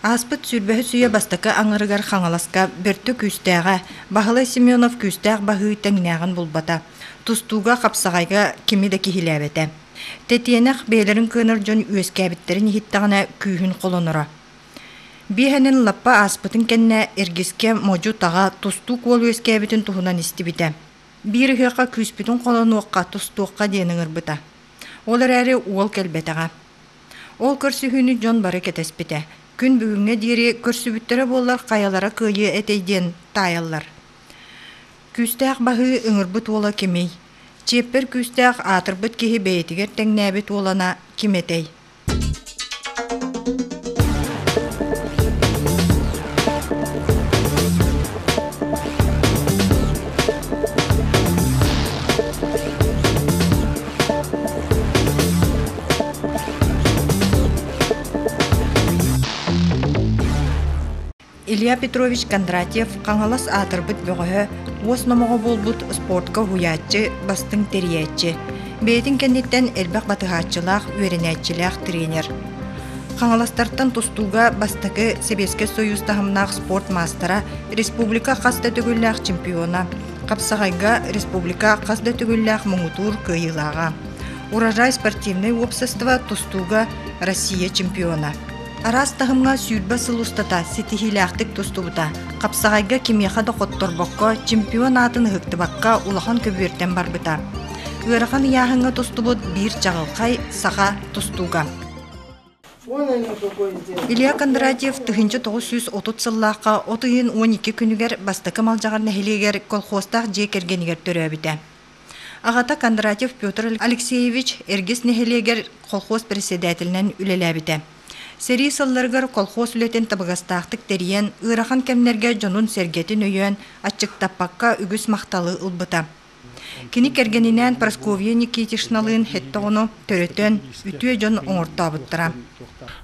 Ааспыт сүүрбэһис үйэ бастакы аҥарыгар Хаҥаласка Бөртө күүстээҕэ, Баһылай Семенов күүстээх баһыы тэҥнээҕин булбата, тустууга, хапсаҕайга кими да киһилээбэтэ. Тэтиэнэх бэйэлэрин кыанар дьон үөскээбиттэрин иһиттэҕинэ күүһүн холоноро. Биэһэнин лаппа ааспытын кэннэ Эргискэ модьу-таҕа тустуук уол үөскээбитин туһунан истибитэ. Биир ыһыахха күүспүтүн холонуохха, тустуохха диэн ыҥырбыта. Ол эрээри уол кэлбэтэҕэ. Ол көрсүһүүнү дьон бары кэтэспитэ. Күн бүгүҥҥэ диэри көрсүбүттэрэ буоллар хайалара кыайыа этэй диэн таайаллар. Күүстээх баһыы ыҥырбыт уола кимий? Чиэппэр күүстээх аатырбыт киһи бэйэтигэр тэҥнээбит уолана ким этэй? Илья Петрович Кондратьев Хаҥалас аатырбыт бөҕөһө, уос номоҕо буолбут спортка уһуйааччы, бастыҥ тэрийээччи. Бэйэтин кэнниттэн элбэх батыһааччылаах, үөрэнээччилээх тренер. Хаҥаластартан тустууга бастакы Сэбиэскэй Союз таһымнаах спорт маастара, республика хас да төгүллээх чемпиона, хапсаҕайга республика хас да төгүллээх муҥутуур кыайыылааҕа. Урожай спортивнай уопсастыба тустууга Россия чемпиона. Араас таһымҥа 20 сыл устата ситиһиилээхтик тустубута. Хапсаҕайга кимиэхэ да хотторбокко, чемпион аатын ыһыктыбакка улахан көбүөртэн барбыта. Ыарахан ыйааһыҥҥа тустубут биир чаҕылхай саха тустууга. Илья Кондратьев 1930 сыллаахха от ыйын 12 күнүгэр Бастакы Малдьаҕар нэһилиэгэр колхозтаах дьиэ кэргэнигэр төрөөбүтэ. Аҕата Кондратьев Петр Алексеевич Эргис нэһилиэгэр колхоз председателинэн үлэлээбитэ. Сэрии сылларыгар колхоз үлэтин табыгастаахтык тэрийэн, ыарахан кэмнэргэ дьонун-сэргэтин өйөөн, аччыктаппакка үгүс махталы ылбыта. Кини кэргэнинээн Прасковья Никитичналыын сэттэ оҕону төрөтөн, үтүө дьон оҥортообуттара.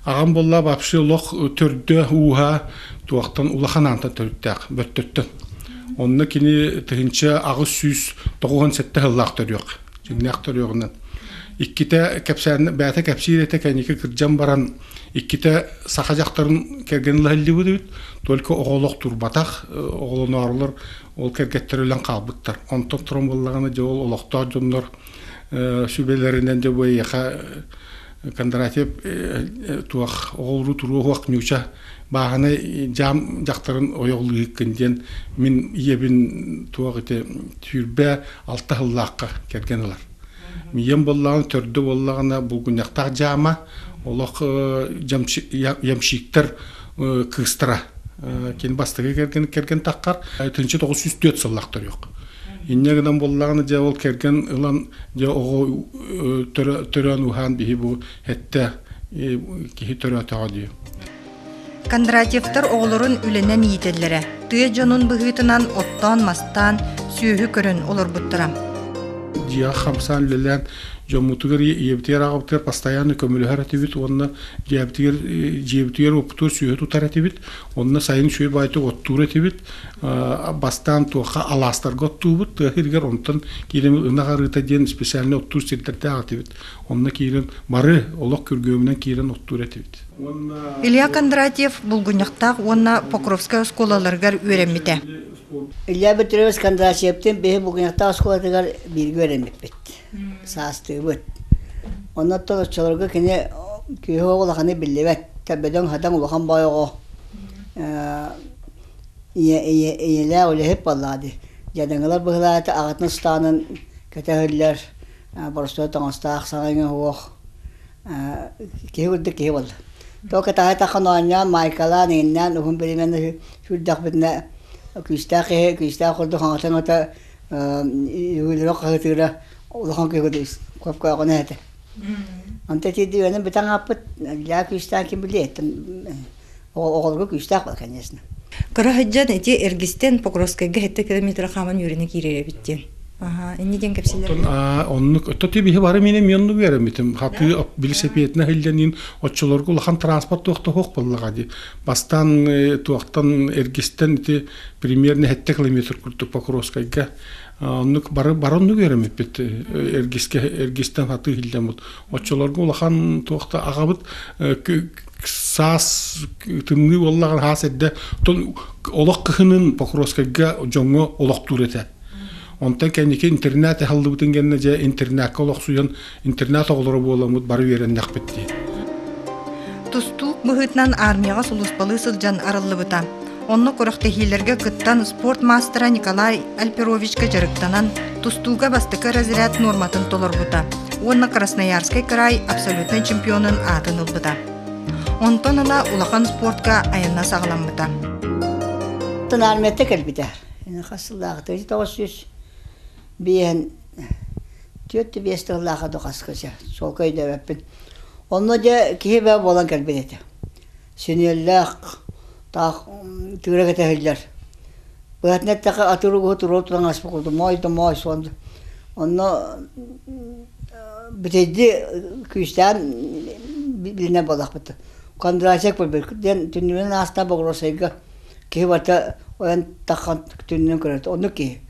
Аҕам буолла вообще олох төрдө ууһа туохтан улахан аантан төрүттээх бөртөттөн. Онно кини 1897 сыллаах төрүөх, дьиҥнээх төрүөҕүнэн. Иккитэ кэпсээн бэйэтэ кэпсиир этэ кэнники кырдьан баран иккитэ саха дьахтарын кэргэн ылаһыллыбыт эбит, только оҕолох турбатах, оҕолоноорулар ол кэргэттэр өлөн хаалбыттар. Онтон туран буоллаҕына дьэ ол олохтоох дьоннор сүбэлэринэн дьэ бу эйиэхэ Кондратьев туох оҕолору туруоһуох ньууча бааһынай дьаам дьахтарын ойоҕолуһуккун диэн мин ийэбин туох ити 26 сыллаахха кэргэн ылар. Ийэм буоллаҕына төрдө буоллаҕына булгунньахтаах дьаама олох ямщиктар кыыстара кини бастакы кэргэн кэргэн таххар 1904 сыллаах төрүөх. Инньэ гынан буоллаҕына дьэ ол кэргэн ылан дьэ оҕо төрөөн уһаан биһи бу эттэ киһи төрөөтөҕө дии. Кондратьевтар оҕолорун үлэнэн иитэллэрэ. Тыа дьонун быһыытынан оттоон-мастаан, сүөһү көрөн олорбуттара. Дьиэҕэ хамсаан үлэлээн дьоммутугар ийэбитигэр аҕабытыгар постоянно көмөлөһөр этибит уонна дьиэбитигэр дьиэбитигэр уоппутугар сүөһү тутар этибит. Онно сайын үчүгэй баайтык оттуур этибит. Бастаан туохха алаастарга оттуубут тыа сиригэр онтон киирэн ынах арыыта диэн специально оттуур сирдэрдээх этибит. Онно киирэн бары олох күргүөмүнэн киирэн оттуур этибит. Илья Кондратьев Булгунньахтаах уонна Покровскай оскуолаларыгар үөрэммитэ. Илья Петрович Кондратьевтыын биһи Булгунньахтаах оскуолатыгар бииргэ үөрэммиппит. Саастыыбыт. Онно оччолорго кини күүһэ улаханы биллибэт. Бөдөҥ-садаҥ улахан бой оҕо ийэлээх үлэһит буоллаҕа дии. Дьадаҥылар быһылаата аҕатын ыстаанын кэтэһэллэр, боростуой таҥастаах саҥа иҥэ суох киһи курдук киһи буолла. Только таһы-таххан оонньоон, маайкалаан, иҥиннээн уһун бириэмэни сүүрдэхпитинэ күүстээх киһи күүстээх курдук хаҥатан-ата үгүлүрэ хаһытыыра улахан киһи курдук көп-көөҕүнэ этэ. Онто ити үөнүн бүтэн ааппыт, дьаа күүстээх ким билиэ, оҕолорго күүстээх буолар, конечно. Кыра сылдьан ити Эргистэн Покровскайга 7 километр хааман үөрэнэ киирэр эбит диэн. Аха, инни диэн кэпсииллэр. Оттон оннук өттө биһи бары мин эмиэ оннук үөрэммитим. Хатыы билисэпиэтинэ иһиллэниин оччолорго улахан транспорт туох да суох буоллаҕа дии. Бастаан туохтан Эргистэн ити примерно 7 километр курдук Покровскайга. Оннук бары бары оннук үөрэммиппит эргиске эргистэн хатыы иһиллэммит. Оччолорго улахан туохта аҕабыт саас тымныы буоллаҕына хаас эрдэ олох кыһынын Покровскайга дьоҥҥо олохтуур этэ. Онтон кэнники интернат аһыллыбытын кэннэ дьэ интернакка олохсуйан интернат оҕолоро буоламмыт бары үөрэннэхпит дии. Тустуук быһыытынан армияҕа сулууспалыы сылдьан арыллыбыта. Онно күрэхтэһиилэргэ кыттан спорт маастара Николай Альперовичка дьарыктанан, тустууга бастакы разряд нуорматын толорбута уонна Красноярскай кыраай абсолютнай чемпионун аатын ылбыта. Онтон ыла улахан спортка айанна саҕаламмыта. Армията кэлбитэ. Хас сыллааҕыта 900 биэһэн түөрт биэс тыллааҕа дохаскыча суолка өйдөөбөппүн. Онно дьэ киһи баа буолан кэлбит этэ. Синиэллээх таах тыыра кэтэһиллэр. Быһатын эттэххэ атыыр угуһу туруору тутан аспыт курдук моой да моой суон. Онно бүтэйди күүстээн билинэн буоллахпыт. Кондратьев көрбүт диэн түннүгүнэн ааста Боҕуруосайга киһи барыта ойон таххан түннүгүн көрөр. Оннук киһи.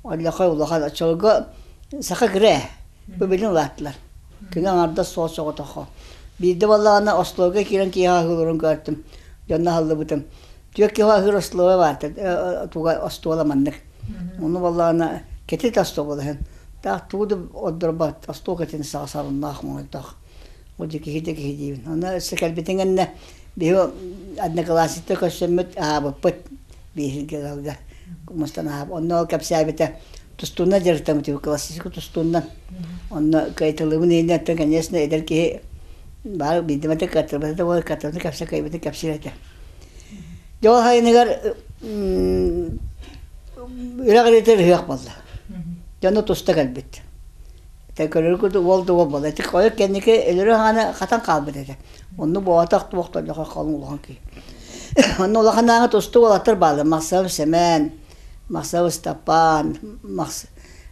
Оллохой улахан оччолорго саха кыра ээ. Бу билин улааттылар. Күнү аҥардас суол соҕотоххо. Биирдэ буоллаҕына остуолга киирэн киһи аһыыларын көртүм. Дьонно аһыллыбытым. Түөрт киһи аһыыр остуола баар туга остуола маннык. Ону буоллаҕына кэтит остуол буолаһын. Таах тугу да ордорбот остуол кэтин саҕа сарыннаах моҥойдоох. Ол дьэ киһи да киһи диибин. Онно өссө кэлбитин кэннэ биһи одноклассниктар көрсөммүт аһаабыппыт биһиги ыалга мустан аһааб. Онно ол кэпсээбитэ тустуунан дьарыктаммыт классический тустуунан. Онно кыайталыыбын иһинэн конечно эдэр киһи баар биирдэ кыаттарбата да буолар кыаттарбата кэпсэ кыайбыта кэпсиир этэ. Дьэ ол сайыныгар үрэх илиитэ ыһыах буолла. Дьоно туста кэлбит. Тэ көрөр курдук уол да уол буолла. Ити хойут кэнники өлөрө хаана хатан хаалбыт этэ. Онну буолатах туох да халыҥ улахан киһи. Онно улаханааҥы тустуу уолаттар бааллар. Махсабы Сэмэн, Махсабы Ыстапаан,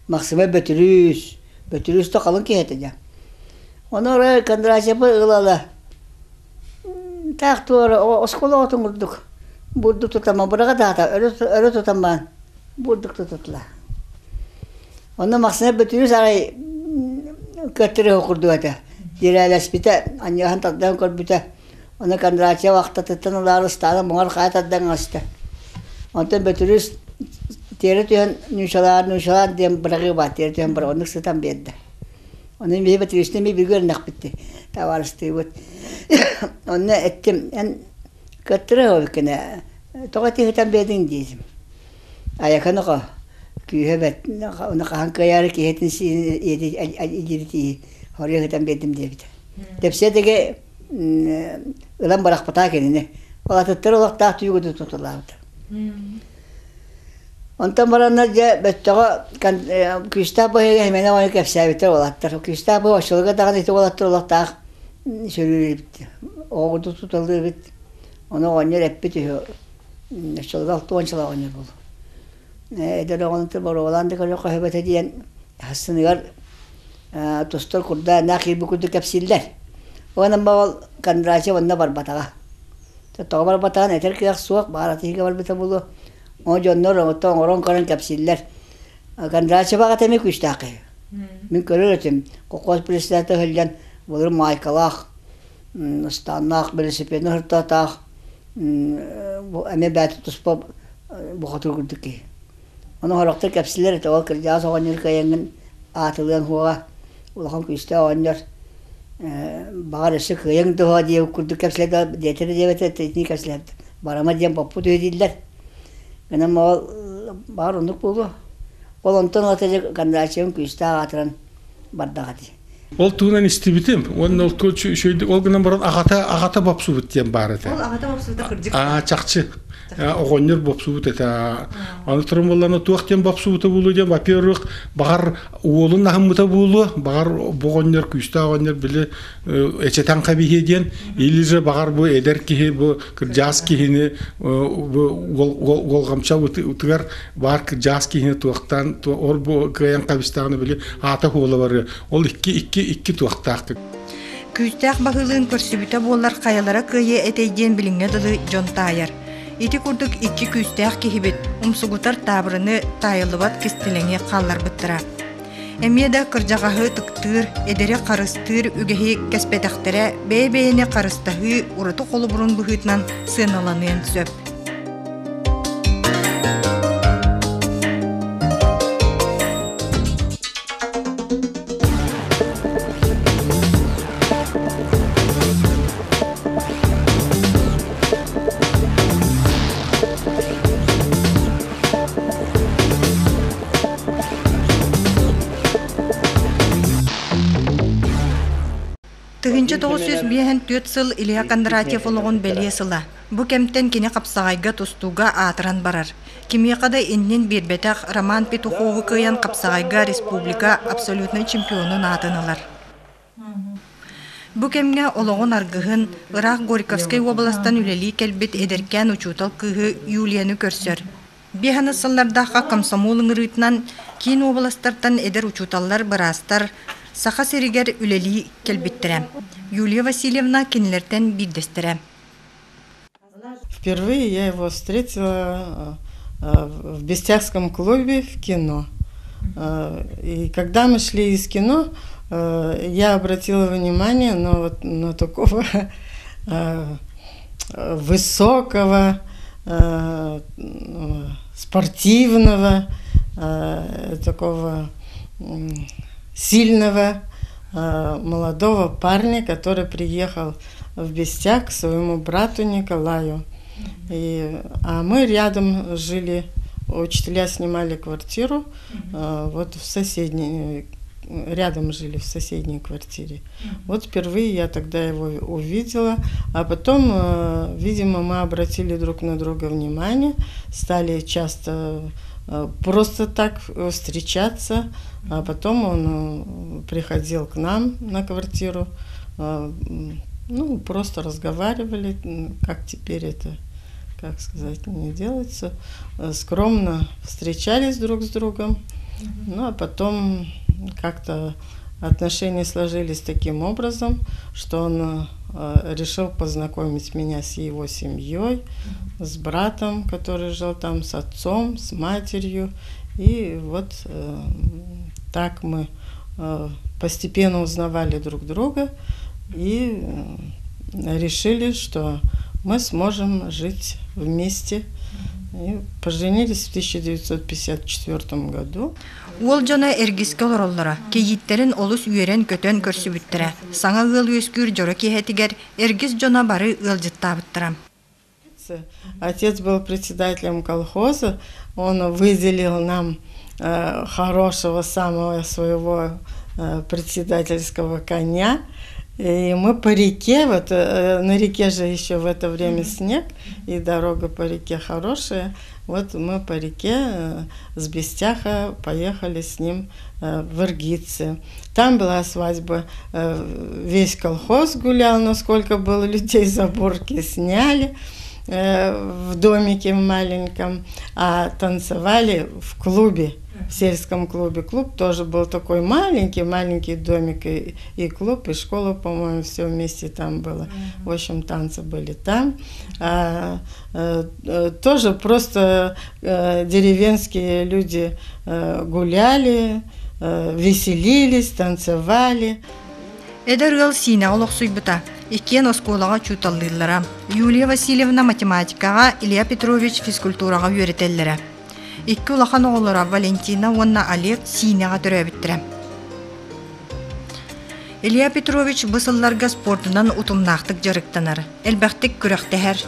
Махсыма Бөтүрүүс. Бөтүрүүс да халыҥ киһи этэ дьэ. Ону арай Кондратьевы ыла-ыла таах туора оскуола оҕотун курдук бурдук тутама быраҕа даата өрө тутан баран бурдук тутутла. Онно Махсыма Бөтүрүүс арай кыаттырыһы курдук этэ. Дирээлэспитэ, анньыһан тардан көрбүтэ. Ону Кондратьев ахтатыттан ылаары ыстаана муҥар хаайа тардан аста. Онтон Бөтүрүүс тиэрэ түһэн ньуучалаар, ньуучалаар диэн быраҕыы баар, тиэрэ түһэн быраҕ, оннук сытан биэрдэ. Ону биһи Бөтүрүүстэн эмиэ бииргэ үөрэнэхпит табаарыстыыбыт. Онно эттим, эн кыаттыра эбиккин тоҕо ити сытан биэрдиҥ диэтим. Айака ноҕо күүһэ бэрт, ону хаһан кыайаары киһитин сиин хоруйа сытан биэрдим диэбитэ. Тэпсиэ ылан бырахпатаа кинини. Ол атыттар олохтоох түйүгү тутулаабыта. Онтон бараннар дьэ бөттөҕө күүстээх быһыыга Химена оҕону кэпсээбиттэр уолаттар. Күүстээх быһыы оччолорго даҕаны ити уолаттар олохтоох сөрүүр эбит. Оҕо туталлар эбит. Ону оҕонньор эппит үһү. Оччолорго 60 сыл оҕонньор буолуо. Эдэр оҕону боруобалаан да көрүөххэ сөп этэ диэн хассыныгар тустар курдааннаах киирбит курдук кэпсииллэр. Онон ол Кондратьев онно барбатаҕа. Тоҕо барбатаҕын этэр кыах суох, баҕар атыыга барбыта буолуо. Ол дьоннор оттон оҥорон көрөн кэпсииллэр. Кондратьев аҕата эмиэ күүстээх киһи. Мин көрөр этим, колхоз председателэ өһүллэн былыр маайкалаах, ыстааннаах, велосипедын ыһыртаатаах, эмиэ бэйэтэ туспа бухатыыр курдук киһи. Ону сорохтор кэпсииллэр этэ, ол кырдьаҕас оҕонньор кыайаҥҥын аатылыаҥ суоҕа, улахан күүстээх оҕонньор баҕар өссө кыайыаҥ дуо диэбит курдук кэпсэлэ диэтэ да диэбэтэ итини кэпсэлээбит барама диэн боппут үһү дииллэр. Гынан ол баҕар оннук буолуо. Ол онтон ылата дьэ Кондратьевым күүстээх аатыран бардаҕа дии. Ол туһунан истибитим. Уонна ол ол гынан баран аҕата аҕата бопсубут диэн баар этэ. Ол аҕата бопсубута кырдьык. Аа чахчы. Оҕонньор бопсубут этэ. Аны туран буоллаҕына туох диэн бопсубута буолуо диэн, во-первых, баҕар уолун аһыммыта буолуо, баҕар бу оҕонньор күүстээх оҕонньор били эчэтэн кэбиһиэ диэн, или же баҕар бу эдэр киһи бу кырдьаас киһини бу уолҕамча утугар баар кырдьаас киһини туохтаан ол бу кыайан кэбистэҕинэ били аата хуола барыа ол икки икки икки туохтаахтык Күүстээх баһылыын көрсүбүтэ буоллар хайалара кыайыа этэй диэн билиҥҥэ дылы дьон таайар. Ити курдук икки күүстээх киһибит умсугутар таабырыны таайыллыбат кистэлэҥи хаалларбыттара. Эмиэ да кырдьаҕаһы ытыктыыр, эдэри харыстыыр үгэһи кэспэтэхтэрэ бэйэ-бэйэни харыстаһыы ураты холобурун быһыытынан сыаналаныан сөп. 1954 сыл Илья Кондратьев олоҕун бэлиэ сыла. Бу кэмтэн кини хапсаҕайга тустууга аатыран барар. Кимиэхэ да иннин биэрбэтэх Роман Петухову кыайан хапсаҕайга республика абсолютнай чемпионун аатын ылар. Бу кэмҥэ олоҕун аргыһын, ыраах Горьковскай уобаластан үлэлии кэлбит эдэркээн учуутал кыыһы Юлияны көрсөр. Биэһаны сыллардаахха комсомол ыҥырыытынан киин уобаластартан эдэр учууталлар, быраастар Саха сиригэр үлэлии кэлбиттэрэ. Юлия Васильевна кинилэртэн биирдэстэрэ. Впервые я его встретила в Бестяхском клубе в кино. И когда мы шли из кино, я обратила внимание на, вот, на такого высокого, спортивного, такого сильного молодого парня, который приехал в Бестях к своему брату Николаю. И, а мы рядом жили, учителя снимали квартиру, вот в соседней, рядом жили в соседней квартире. Вот впервые я тогда его увидела, а потом, видимо, мы обратили друг на друга внимание, стали часто просто так встречаться, а потом он приходил к нам на квартиру, ну, просто разговаривали, как теперь это, как сказать, не делается. Скромно встречались друг с другом, ну, а потом как-то отношения сложились таким образом, что он решил познакомить меня с его семьей, с братом, который жил там, с отцом, с матерью. И вот так мы постепенно узнавали друг друга и решили, что мы сможем жить вместе. И поженились в 1954 году. Уол дьоно Эргискэ олороллоро, кийииттэрин олус үөрэн-көтөн көрсүбүттэрэ. Саҥа ыал үөскүүр дьоро киэһэтигэр Эргис дьоно бары ыалдьыттаабыттара. Отец был председателем колхоза, он выделил нам хорошего самого своего председательского коня. И мы по реке, вот на реке же еще в это время снег, и дорога по реке хорошая. Вот мы по реке с Бестяха поехали с ним в Иргицы. Там была свадьба, весь колхоз гулял, насколько было людей, заборки сняли в домике маленьком, а танцевали в клубе, в сельском клубе. Клуб тоже был такой маленький-маленький домик, и, и клуб, и школа, по-моему, все вместе там было. В общем, танцы были там. А, тоже просто деревенские люди гуляли, веселились, танцевали. Эдэр ыал Сиинэҕэ олохсуйбута. Иккиэн оскуолаҕа учууталлыыллара. Юлия Васильевна математикаҕа, Илья Петрович физкультураҕа үөрэтэллэрэ. Икки улахан оҕолоро Валентина уонна Олег Сиинэҕэ төрөөбүттэрэ. Илья Петрович бу сылларга спордунан утумнаахтык дьарыктанар, элбэхтик күрэхтэһэр.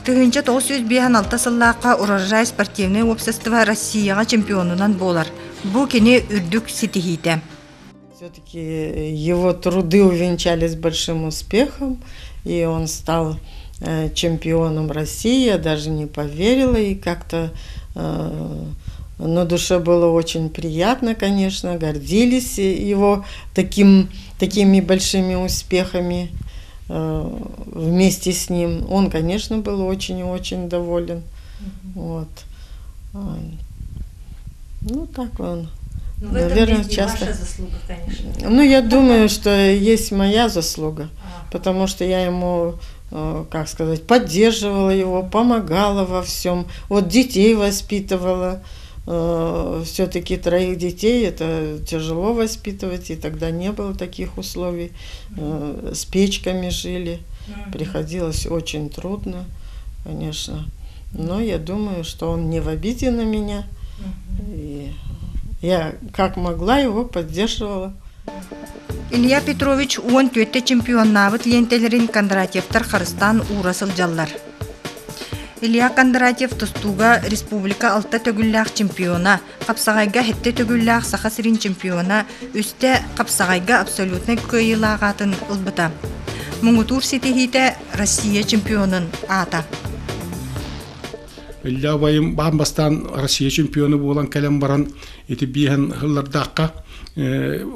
1956 сыллаахха Урожай спортивнай уопсастыба Россияҕа чемпионунан буолар. Бу кини үрдүк ситиһиитэ. Все-таки его труды увенчались большим успехом, и он стал чемпионом России. Я даже не поверила, и как-то на душе было очень приятно, конечно, гордились его таким, такими большими успехами вместе с ним. Он, конечно, был очень и очень доволен. Вот. Ну, так он. Ну, в этом Наверное, есть и часто. ваша заслуга, конечно. Ну, я думаю, что есть моя заслуга, потому что я ему как сказать, поддерживала его, помогала во всем. Вот детей воспитывала. Все-таки троих детей это тяжело воспитывать, и тогда не было таких условий. С печками жили, приходилось очень трудно, конечно. Но я думаю, что он не в обиде на меня. И я как могла его поддерживала. Илья Петрович уон түөттэ чемпионнаабыт лиэнтэлэрин Кондратьевтар харыстаан уура сылдьаллар. Илья Кондратьев тустууга республика алта төгүллээх чемпиона, хапсаҕайга сэттэ төгүллээх Саха сирин чемпиона, үстэ хапсаҕайга абсолютнай кыайыылаах аатын ылбыта. Муҥутуур ситиһиитэ Россия чемпионун аата. Илья убайым баан бастаан Россия чемпиона буолан кэлэн баран ити биэһэн ыллардаахха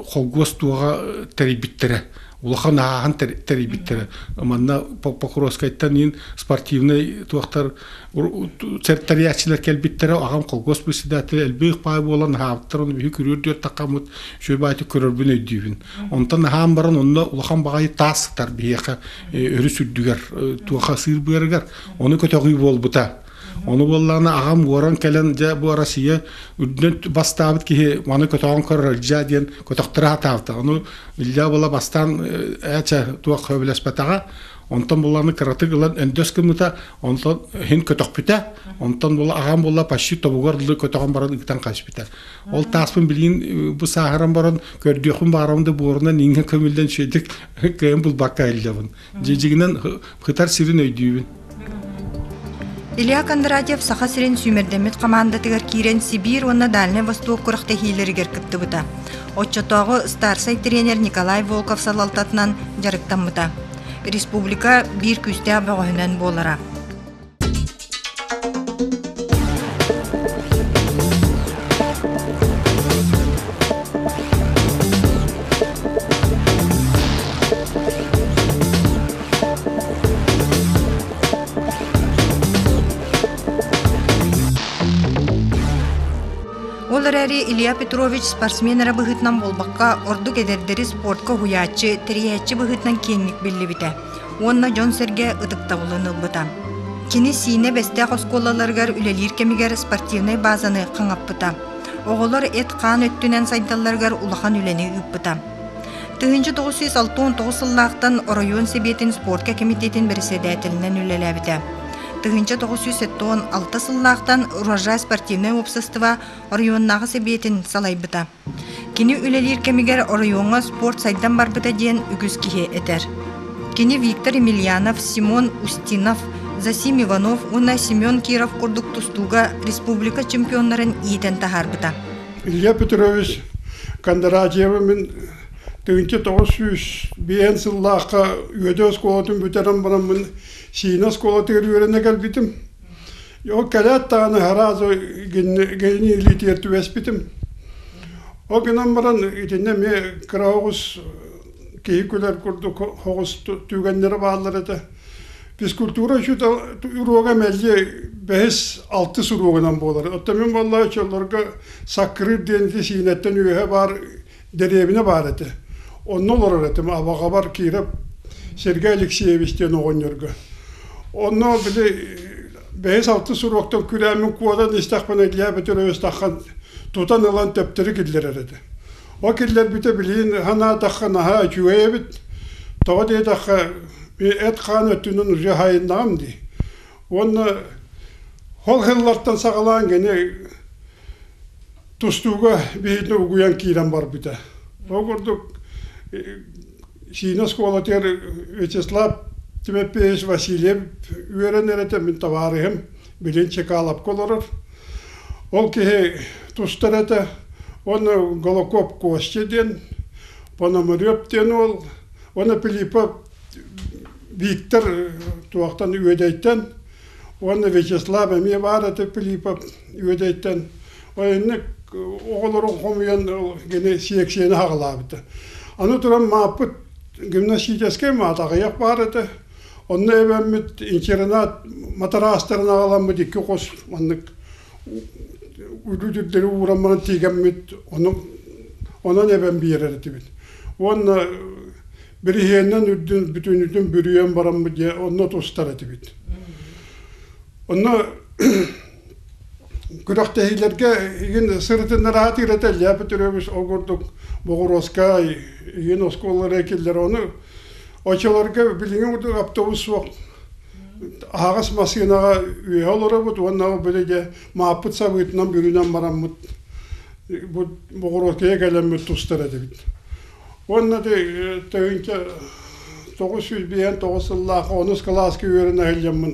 холгуос туоҕа тэрийбиттэрэ улахан ааһан тэрийбиттэрэ манна Покровскайтан иин спортивнай туохтар тэрийээччилэр кэлбиттэрэ аҕам холгуос председателэ элбэх паай буолан аһаабыттар ону биһи күрүөр дүөр тахаммыт үчүгэй баайты көрөрбүн өйдүүбүн онтон аһаан баран онно улахан баҕайы таас сытар биһиэхэ өрүс үрдүгэр туоха сыыр быарыгар ону көтөҕүү буолбута Ону буоллаҕына аҕам уоран кэлэн дьэ бу Россия үрдүнэн бастаабыт киһи маны көтөҕөн көрөр дьэ диэн көтөхтөрө сатаабыта. Ону Илья буола бастаан ээчэ туох сөбүлэспэтэҕэ. Онтон буллаҕына кыратык ылан өндөс гыммыта, онтон иһин көтөхпүтэ. Онтон була аҕам буолла почти тобугар дылы көтөҕөн баран ыытан хаспыта. Ол тааспын билигин бу сааһыран баран көрдүөхпүн баҕарабын да буорунан иҥҥэ көмүллэн үчүгэйдик кыайан булбакка иһиллэбин. Дьиҥинэн хытар сирин өйдүүбүн. Илья Кондратьев Саха сирин сүүмэрдэммит хамаандатыгар киирэн Сибиир уонна Дальнай Восток күрэхтэһиилэригэр кыттыбыта. Оччотооҕу старшай тренер Николай Волков салалтатынан дьарыктаммыта. Республика биир күүстээх бөҕөһүнэн буолара. Ол эрээри Илья Петрович спортсмен эрэ быһыытынан буолбакка, ордук эдэрдэри спортка уһуйааччы, тэрийээччи быһыытынан киэҥник биллибитэ уонна дьон-сэргэ ытыктабылын ылбыта. Кини Сиинэ Бэстээх оскуолаларыгар үлэлиир кэмигэр спортивнай базаны хаҥаппыта. Оҕолор эт-хаан өттүнэн сайдалларыгар улахан үлэни ыыппыта. 1969 сыллаахтан оройуон сэбиэтин спортка кэмитиэтин бэрэссэдээтэлинэн үлэлээбитэ. 1976 сыллаахтан Урожай спортивнай уопсастыба оройуоннааҕы сэбиэтин салайбыта. Кини үлэлиир кэмигэр оройуоҥҥа спорт сайдан барбыта диэн үгүс киһи этэр. Кини Виктор Емельянов, Симон Устинов, Засим Иванов уонна Семен Киров курдук тустууга республика чемпионнарын иитэн таһаарбыта. Илья Петрович Кондратьевы мин 1905 сыллаахха Үөдэ оскуолатын бүтэрэн бараммын Сиинэ оскуолатыгар үөрэнэ кэлбитим. Ол кэлээт даҕаны сразу гений илиитигэр түбэспитим. Ол гынан баран итиннэ эмиэ кыра оҕус киһи күлэр курдук оҕус түгэннэрэ бааллар этэ. Физкультура учуутал уруога мэлдьи бэһис, алтыс уруогунан буолар. Оттон мин буоллаҕа оччолорго Саккырыыр диэн ити Сиинэттэн үөһэ баар дэриэбинэ баар этэ. Онно олорор этим абаҕабар Киров Сергей Алексеевич диэн оҕонньорго. Онно били бэһис-алтыс уруоктан күрээммин куотан истэхпинэ Илья Петрович таххан тутан ылан төптөрү киллэрэр этэ. Ол киллэрбитэ билигин санаатахха наһаа үчүгэй эбит. Тоҕо диэтэххэ эт-хаан өттүнэн уже хайыннаҕым дии. Уонна ол сыллартан саҕалаан кини тустууга биһиги угуйан киирэн барбыта. Ол курдук Сиинэ оскуолатыгар Вячеслав Тимофеевич Васильев үөрэнэр этэ, мин табаарыһым, билин Чекаловка олорор. Ол киһи тустар этэ. Уонна Голокоп Костя диэн, Пономарев диэн уол, уонна Филиппов Виктор туохтан Үөдэйтэн уонна Вячеслав эмиэ баар этэ Филиппов Үөдэйтэн. Инник оҕолорун хомуйан кини сиэксийэни хаҕалаабыта. Аны туран мааппыт гимнастическай маат аҕыйах баар этэ. Онно эбэммит интернат матараастарын аҕаламмыт икки хос маннык үрдүрдэри ууран баран тиигэммит онон эбэн биэрэр этибит. Уонна Бириһиэннэн үрдүн бүтүнүтүн бүрүйэн бараммыт дьэ онно тустар этибит. Онно күрэхтэһиилэргэ игин сырытыннараат ирэтэ Илья Петрович ол курдук Боҕуруоска игин оскуолалара киллэр ону оччолорго билиҥҥи курдук автобус суох аһаҕас массыынаҕа үөһэ олоробут уонна били дьэ мааппыт сабыытынан бүрүнэн бараммыт бу Боҕуруоскайга кэлэммит тустар этибит. Уонна тыһыынча 959 сыллаах онус кылааска үөрэнэ сылдьаммын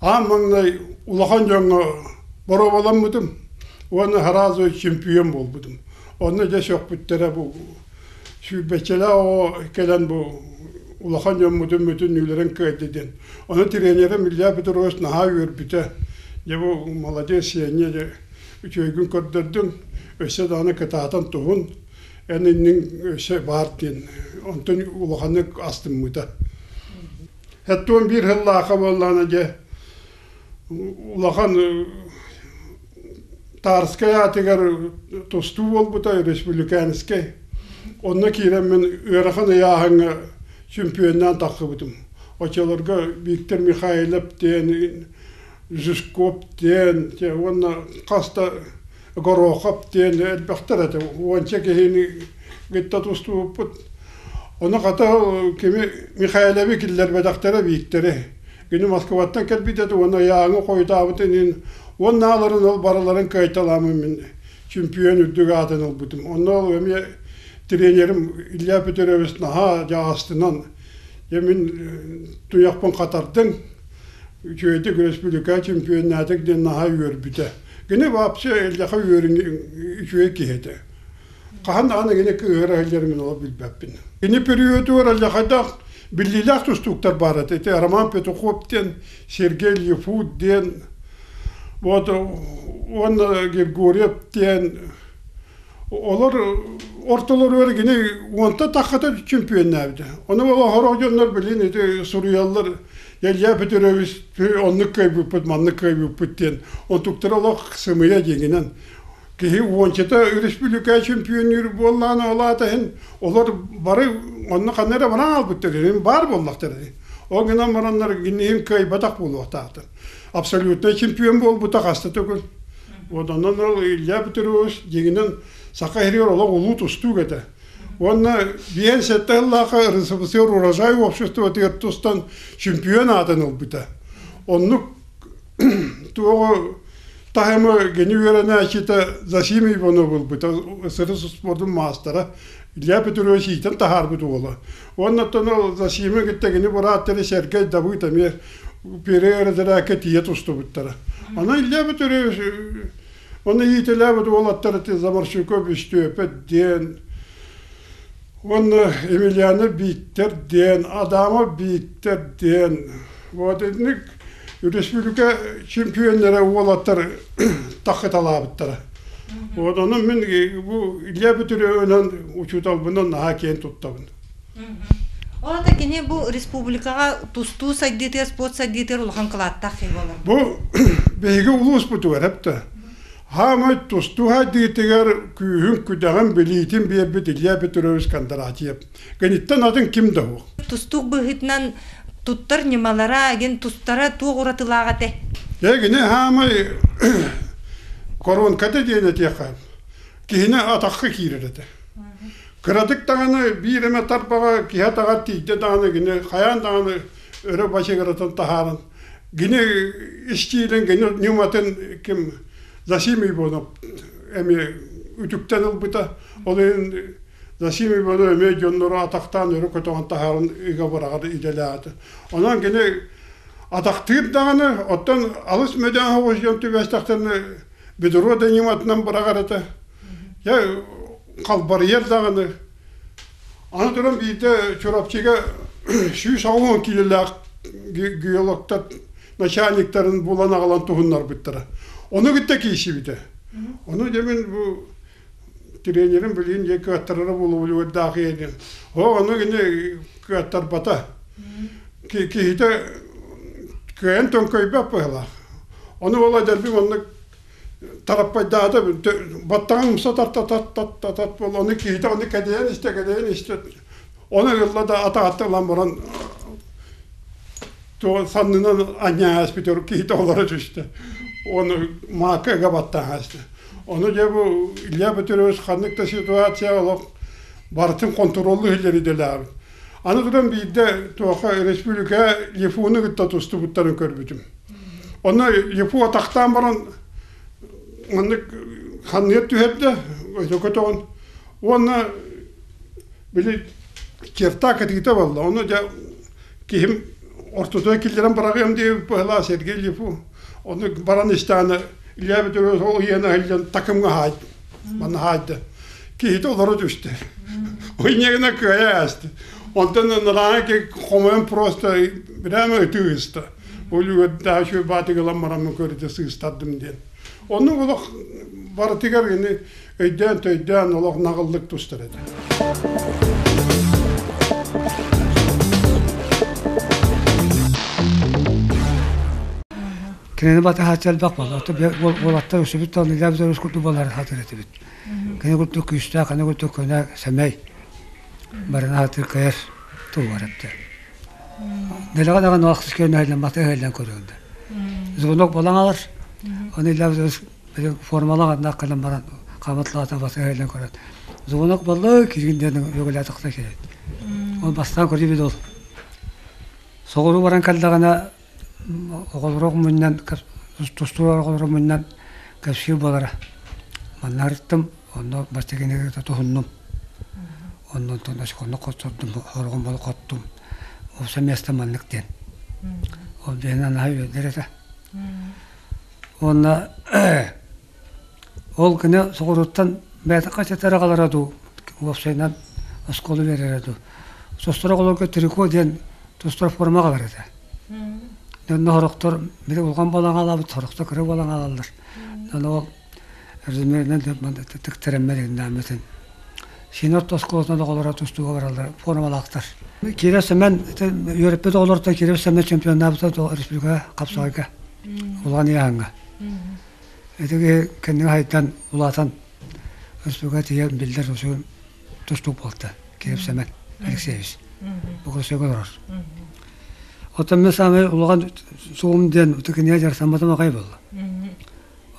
аан маҥнай улахан дьоҥҥо боруобаламмытым уонна сразу чемпион буолбутум. Онно дьэ сөхпүттэрэ бу сүүрбэччэлээх оҕо кэлэн бу улахан дьоммутун бүтүннүүлэрин кыайда диэн. Ону тренерим Илья Петрович наһаа үөрбүтэ. Дьэ бу молодец Сеня дьэ үчүгэйгин көрдөрдүҥ, өссө даҕаны кытаатан туһун. Эн инниҥ өссө баар диэн онтон улаханнык астыммыта. 71 сыллаахха буоллаҕына дьэ улахан Тарскай аатыгар тустуу буолбута республиканскай. Онно киирэммин ыарахан ыйааһыҥҥа чемпионнаан тахсыбытым. Оччолорго Виктор Михайлов диэн, Жирков диэн уонна хас да Горохов диэн элбэхтэр этэ, уонча киһини кытта тустубуппут. Ону хата кими Михайловы киллэрбэтэхтэрэ Викторы. Кини Москваттан кэлбит этэ уонна ыйааҥы хойутаабытын иһин уоннааларын ол барыларын кыайталааммын мин чемпион үрдүк аатын ылбытым. Онно ол эмиэ тренерим Илья Петрович наһаа дьаастынан дьэ мин туйахпын хатардыҥ, үчүгэйдик республика чемпионнаатык диэн наһаа үөрбүтэ. Кини вообще эллэхэ үөрүн үчүгэй киһи этэ. Хаһан даҕаны кини кыыһыра сылдьарын мин олох билбэппин. Кини периодугар аллахайдаах биллиилээх тустууктар баар этэ. Ити Роман Петухов диэн, Сергей Лифут диэн, вот уонна Григорьев диэн олор ортолоругар кини уонта таххата чемпионнаабыта. Ону ол сорох дьоннор билин ити суруйаллар Илья Петрович оннук кыайбыппыт, маннык кыайбыппыт диэн онтуктара олох сымыйа дьиҥинэн. Киһи уончата республика чемпионнүүр буоллаҕына ол аата иһин олор бары онно ханна эрэ баран хаалбыттар иһин баар буоллахтар Ол гынан бараннар киниһин кыайбатах буолуохтаахтар. Абсолютнай чемпион буолбута хаста төгүл. Вот онон ол Илья Петрович дьиҥинэн Саха сиригэр олох улуу тустуук этэ. Уонна 57 сыллаахха РСФСР урожай обществотыгар тустан чемпион аатын ылбыта. Оннук туоҕу таһымы кини үөрэнээччитэ Засим Иванов ылбыта, СРС спордун маастара Илья Петрович иитэн таһаарбыт уола. Уонна оттон ол Засимы кытта кини бырааттары Сергей Давыд эмиэ переэрдэрээккэ тиийэ тустубуттара. Онон Илья Петрович Оны иитэлээбит уолаттар Заморщиков Үстүөпэ диэн, уонна Емельянов Бииктэр диэн, Адамов Бииктэр диэн, вот итинник республика чемпионнара уолаттар таххыталаабыттара. Вот онон мин бу Илья Петровынан учууталбынан наһаа киэн туттабын. Ол ата кини бу республикаҕа тустуу сайдыытыгар, спорт сайдыытыгар улахан кылааттаах киһи буолар. Бу биһиги улууспутугар эптэ. Хаамай тустуу сайдыытыгар күүһүн, күдэҕин, билиитин биэрбит Илья Петрович Кондратьев. Киниттэн атын ким да суох. Тустуук быһыытынан туттар ньымалара, эгин тустара туох уратылаах этэ? Дьэ, кини хаамай коронката диэн этиэххэ, киһини атахха киирэр этэ. Кыратык даҕаны биир эмэ тарбаҕа киһи атаҕар тиийдэ даҕаны кини хайаан даҕаны өрө бачыгыратан таһааран кини истиилин кини ньыматын ким Засим Иванов эмиэ үтүктэн ылбыта. Ол иһин Засим Иванов эмиэ дьоннору атахтаан өрө көтөҕөн таһааран ыга быраҕар идэлээҕэ. Онон кини атахтыыр даҕаны, оттон алыс мөдөөн соҕус дьон түбэстэхтэринэ бедро да ньыматынан быраҕар этэ. Дьэ халбарыйар даҕаны. Аны туран биирдэ Чурапчыга 180 киилэлээх геологтар начальниктарын булан аҕалан туһуннарбыттара. Ону кытта киирсибитэ. Ону дьэ мин бу тренерим билигин дьэ кыаттарара буолуо диэн. Оо, ону кини кыаттарбата. Киһитэ кыайан төҥкөйбөт быһыылаах. Ону ол эдэрбин оннук тараппайдаата баттаҕын умса тарта тат тат тат буол ону киһитэ ону кэдэйэн истэ кэдэйэн истэ. Оны ылла да атаҕатта ылан баран саннынан анньан ааспыт киһитэ олоро түстэ. Оны маакка ыга баттаан ааста. Ону дьэ бу Илья Петрович ханнык да ситуация олох барытын хонтуруоллуу иһиллэр идэлээбит. Аны туран биирдэ туоха республика ЕФУ-ну кытта тустубуттарын көрбүтүм. Онно ЕФУ атахтаан баран маннык ханныйа түһэрдэ, өтө көтөҕөн. Уонна били черта кытыыта буолла. Ону дьэ киһим ортотугар киллэрэн быраҕыам диэбит быһалаа Сергей Лифу. Ону баран истэҕинэ Илья Петрович ол ыйан аһыллан такымҥа хаайда. Манна хаайда. Киһитэ олоро түстэ. Ойнегына кыайа ааста. Онтон нараана хомойон просто прямо ытыы ыста. Ол үөрдээх үчүгэй баатык ылан бараммын көрүтэ сыыстардым диэн. Оннук олох барытыгар ини өйдөөн-төйдөөн олох наҕыллык тустар этэ. Кинини батыһааччы элбэх буолла. Уолаттар үсүбүт да Илья Петрович курдук буоларын сатыыр этибит. Кини курдук күүстээх, кини курдук көнө, сэмэй, барына сатыыр кыайар тулугар эптэ. Дэлэҕэ даҕаны ахсыс күөнэһиллэн батыһа иһиллэн көрүөндэ. Звонок буолан алар. Оны Илья Петрович формалаах аннаах кэлэн баран хааматлаата батыһа иһиллэн көрөн. Звонок буолла киргин диэн өгөлээтахта кэлет. Ол бастаан көрдүбүт ол. Соҕуруу баран кэллэҕинэ оҕолору мунньан тустуу оҕолору мунньан кэпсиир буолара. Манна ырыттым, онно бастакыны туһуннум. Оннон онно хоттордум, хороҕум болу хоттум. Уопсай место маннык диэн. Ол биһиги наһаа үөрдэр этэ. Уонна ол гына соҕурууттан бэйэтэ хачатар аҕалара дуу, уопсайынан оскуола биэрэрэ дуу. Состор оҕолорго трико диэн тустар форма аҕалар этэ. Онно сорохтор били улахан буолан хаалабыт, сорохтор кыра буолан хаалаллар. Онно ол размеринэн тыктарыммар иннааммытын. Синод оскуолатын оҕолоро тустууга бараллар, формалаахтар. Киров Семен үөрэппит оҕолортон Киров Семен чемпионнаабыта республикаҕа хапсаҕайга улахан ыйааһыҥҥа. Ити киһи кэннигэ хайдан улаатан республика тиийэн биллэр усуун тустуук буолта Киров Семен Алексеевич. Бу көрсөкө олорор. Оттон мен саамай улахан суум диэн утукиния дьарсамматым аҕай буолла.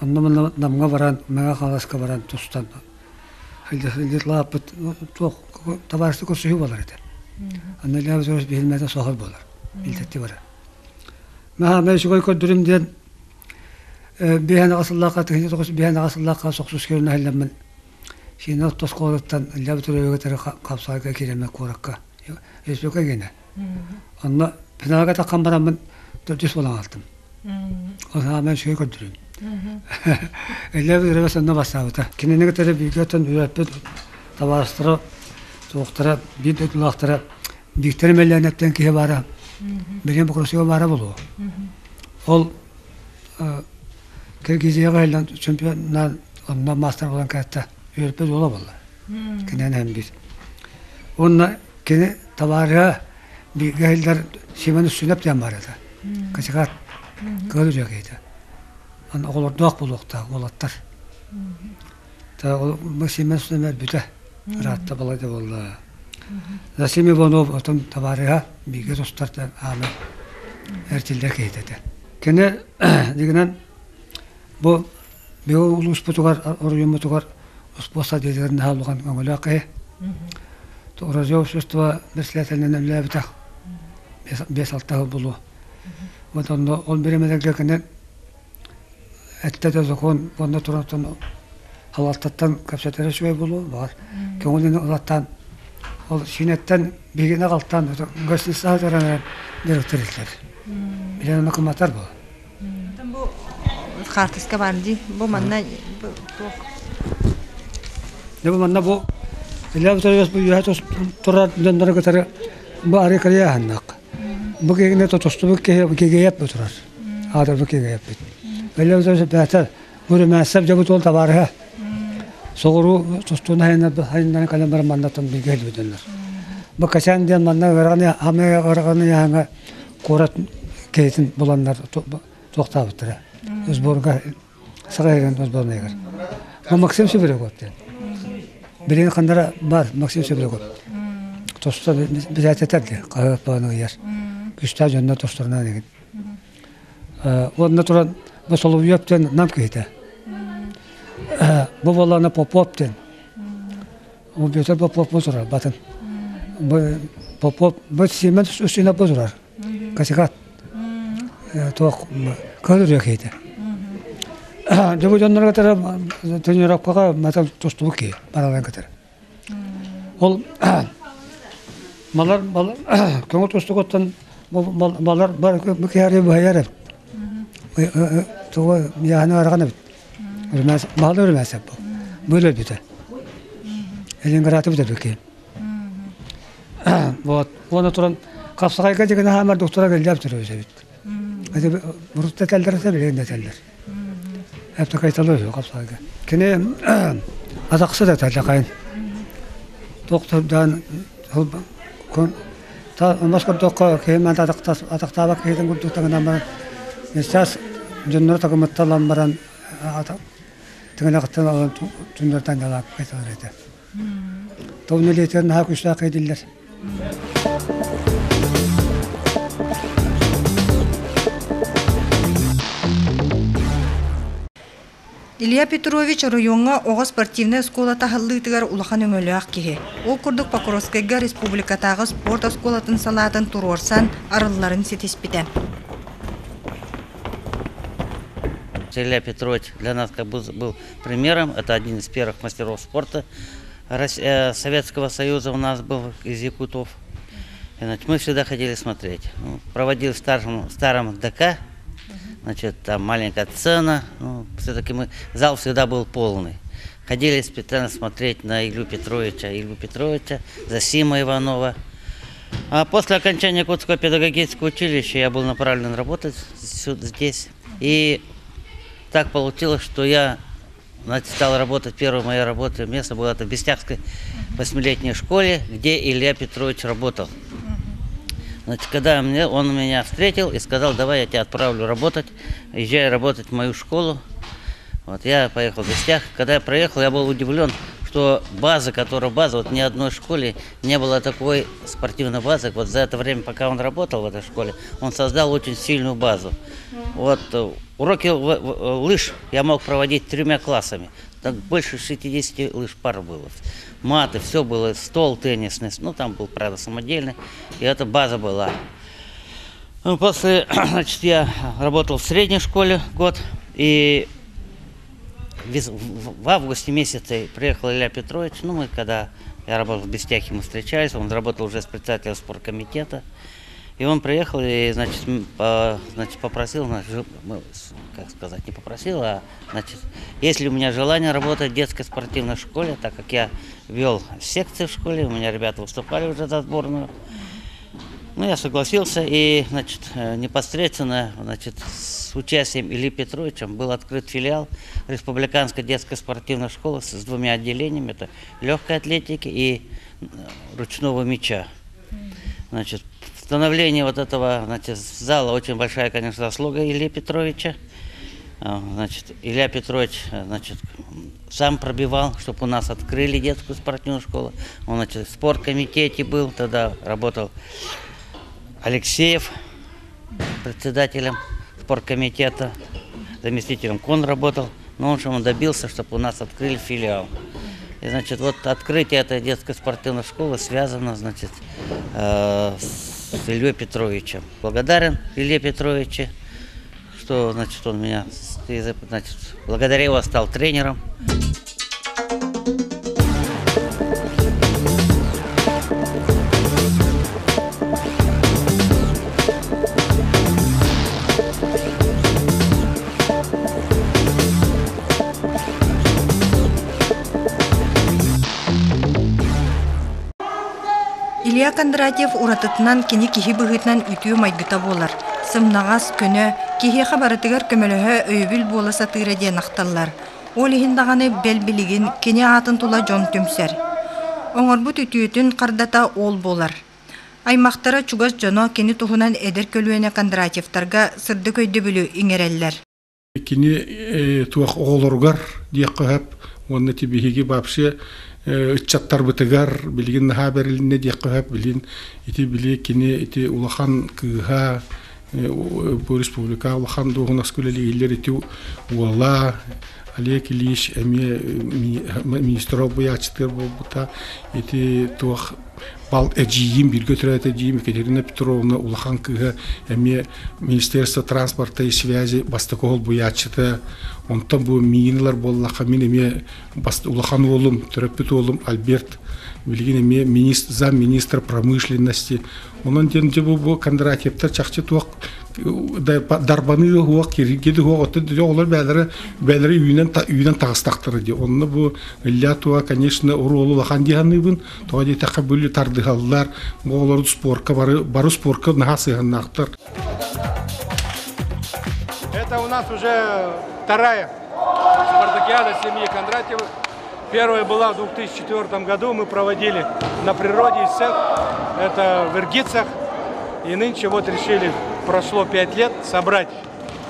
Онно манна Намҥа баран, Мэҥэ Хаҥаласка баран тустан лааппыт туох табаарыстыы көрсүһүү буолар этэ. Анна Илья Петрович биһилмэтэ соһор буолар. Билтэтти барар. Маһаамай үчүгэй көрдүрүм диэн биһэн аҕа сыллаахха тыһыынча тоҕус биһэн аҕа сыллаахха сохсус көрүнэ иһиллэммин Сиинэ орто оскуолаттан Илья Петровичка кытары хапсаҕайга киирэммин куоракка республика гиэнэ. Онно финалга таххан бараммын төрдүс буолан хаалтым. Ол саамай үчүгэй көрдөрүүм. Илья Петрович онно бастаабыта. Кинини кытары бииргэ оттон үөрэппит табаарыстара, суохтара, биир дойдулаахтара Бииктэр Мэллээнэттэн киһи баара, билигин Покровскайга баара буолуо. Ол Киргизияҕа иһиллэн чемпионнаан онно маастар буолан кэлтэ үөрпүт уола буолла. Кинини эһэм биир. Уонна кини табаарыһа бииргэ иһиллэр Симон Үссүнэп диэн баар этэ. Качакаат кыыл үтүө киһитэ. Аны оҕолордоох буолуохтаах уолаттар. Ол Симон Үссүнэп өлбүтэ. Ыраатта балайда буолла. Засим Иванов отон табаарыһа бииргэ тустар ааны эрчиллэр киһитэ этэ. Кини дигинэн бу биһиги улууспутугар оройуоммутугар успуос садиятыгар наһаа улахан өҥөлөөх киһи. Радио общество председателинэн үлэлээбитэх 5-6 сыл буолуо. Вот онно ол бириэмэлэргэ кини эттэ да закон уонна туран халалтаттан кэпсэтэрэ үчүгэй буолуо баҕар көҥүлүн ылаттаан ол сиинэттэн биһигини аҕалтаан гостиницаҕа туран директор итлэр билэн ону кыматар буол бу хаартыска баар дии бу манна туох бу манна бу Илья Витальевич бу үөһэ турар дьоннору кытары бу арыы кырыйааһыннах бу киһини тутустубут киһи кигийэп бу турар аатырбыт кигийэппит Илья бээтэ Бурымээссэп дьобут уол табаарыһа соҕуруу тустууну хайыннаран кэлэн баран маннаттан бииргэ кэлбитиннэр. Бу Качан диэн манна ыарахан хамай ыарахан ыйааһыҥҥа куорат киһитин буланнар туохтаабыттара. Сборга Саха сирин сборнайыгар. Максим Сибиряков диэн. Билигин ханнара бар Максим Сибиряков. Тостор бизэтэтэр де хаһыат бааны ыйар. Күстээх дьоннор тосторунан эгин. Уонна туран бу Соловьев диэн нам киһитэ. Бу буоллаҕына Попов диэн. Ол Петр Попов бу турар батын. Бу Попов бу Симен үстүнэ бу турар. Касикат. Туох кыһыл киһитэ. Дьэ бу дьоннорго тренировкаҕа мата тустубут киһи бараларын кытары. Ол малар көҥүл тустугуттан балар бу киһи быһайар эбит. Тугу яһаны араҕан эбит. Баһылы өрүмээсэп бу. Бу өлбүтэ. Ленинграды бүтэрбит киһи. Вот. Уонна туран хапсаҕайга дьигинэ хаамар доктора кэллэр төрөөбүт эбит. Это урут да этэллэр этэ, билигин да этэллэр. Эптакайталы үһү хапсаҕайга. Кини атахсы да этэллэ хайын. Доктордаан мас көрдөххө киһи манта атахтаабак киһитин курдук таҥынан баран сейчас дьонноро такымытталан баран тыҥырахтан алан түннэртэн далаап кайталар этэ. Товну летер наһаа күүстээх кэйдиллэр. Илья Петрович оройуоҥҥа оҕо спортивнай оскуола таһыллыытыгар улахан өҥөлөөх киһи. Ол курдук Покровскайга республикатааҕы спорт оскуолатын салаатын туруорсан арылларын ситиспитэ. Илья Петрович для нас как бы был примером. Это один из первых мастеров спорта Советского Союза у нас был из якутов. Значит, мы всегда ходили смотреть. Ну, проводил в старом, старом ДК, значит, там маленькая сцена. Ну, все-таки мы, зал всегда был полный. Ходили специально смотреть на Илью Петровича, Илью Петровича, Засима Иванова. А после окончания Якутского педагогического училища я был направлен работать здесь. И так получилось, что я стал работать, первая моя работа, место было это в Бестягской восьмилетней школе, где Илья Петрович работал. Значит, когда мне, он меня встретил и сказал, давай я тебя отправлю работать, езжай работать в мою школу. Вот я поехал в Бестях. Когда я проехал, я был удивлен, что база, которая база, вот ни одной школе не было такой спортивной базы. Вот за это время, пока он работал в этой школе, он создал очень сильную базу. Вот уроки лыж я мог проводить тремя классами. Так больше 60 лыж пар было. Маты, все было, стол теннисный, ну там был, правда, самодельный, и эта база была. Ну, после, значит, я работал в средней школе год, и в августе месяце приехал Илья Петрович, ну, мы когда я работал в Бестяхе, мы встречались, он работал уже с председателем спорткомитета. И он приехал и, значит, значит попросил, значит, как сказать, не попросил, а, значит, есть ли у меня желание работать в детской спортивной школе, так как я вел секции в школе, у меня ребята выступали уже за сборную. Ну, я согласился, и, значит, непосредственно, значит, с участием Ильи Петровича был открыт филиал Республиканской детской спортивной школы с двумя отделениями, это легкой атлетики и ручного мяча. Значит, становление вот этого, значит, зала очень большая, конечно, заслуга Ильи Петровича. Значит, Илья Петрович, значит, сам пробивал, чтобы у нас открыли детскую спортивную школу. Он, значит, в спорткомитете был, тогда работал Алексеев председателем спорткомитета, заместителем Кон работал. Но он же он добился, чтобы у нас открыли филиал. И, значит, вот открытие этой детской спортивной школы связано, значит, с Ильей Петровичем. Благодарен Илье Петровичу, что, значит, он меня, значит, благодаря его стал тренером. Илья Кондратьев уратытынан кини киһи быһыытынан үтүө майгыта буолар. Сымнаҕас, көнө, киһиэхэ барытыгар көмөлөһө өйөбүл буола сатыыра диэн ахталлар. Ол иһин даҕаны бэл билигин кини аатын тула дьон түмсэр. Оҥорбут үтүөтүн хардата ол буолар. Аймахтара чугас дьоно кини туһунан эдэр көлүөнэ Кондратьевтарга сырдык өйдөбүлү иҥэрэллэр. Кини туох оҕолоругар диэххэ сөп уонна ти биһиги вообще ыччаттарбытыгар билигин наһаа бэрилиннэ диэххэ сөп билин ити били кини ити улахан кыыһа бу республика улахан дуоһунаска үлэлииллэр ити уола Олег Ильич эмиэ министр олбуйааччытыгар буолбута ити туох бал эдьиийим бииргэ төрөөтө эдьиийим Екатерина Петровна улахан кыыһа эмиэ Министерство транспорта и связи бастакы олбуйааччыта онтон бу миигин ылар буоллахха мин эмиэ улахан уолум төрөппүт уолум Альберт билигин эмиэ министр замминистр промышленности онон диэн дьэ бу бу Кондратьевтар чахчы туох дарбаныы уох киргиди уох оттон оҕолор бээлэрэ бээлэрэ үүнэн үүнэн таҕыстахтара дии онно бу Илья туа конечно оруолу улахан дии саныыбын тоҕо диэтэххэ бүлү тардыһаллар бу оҕолору спорка бары бары спорка наһаа сыһыаннаахтар Это у нас уже вторая спартакиада семьи Кондратьевых. Первая была в 2004 году, мы проводили на природе ИСЭК, это в Иргицах. И нынче вот решили, прошло 5 лет, собрать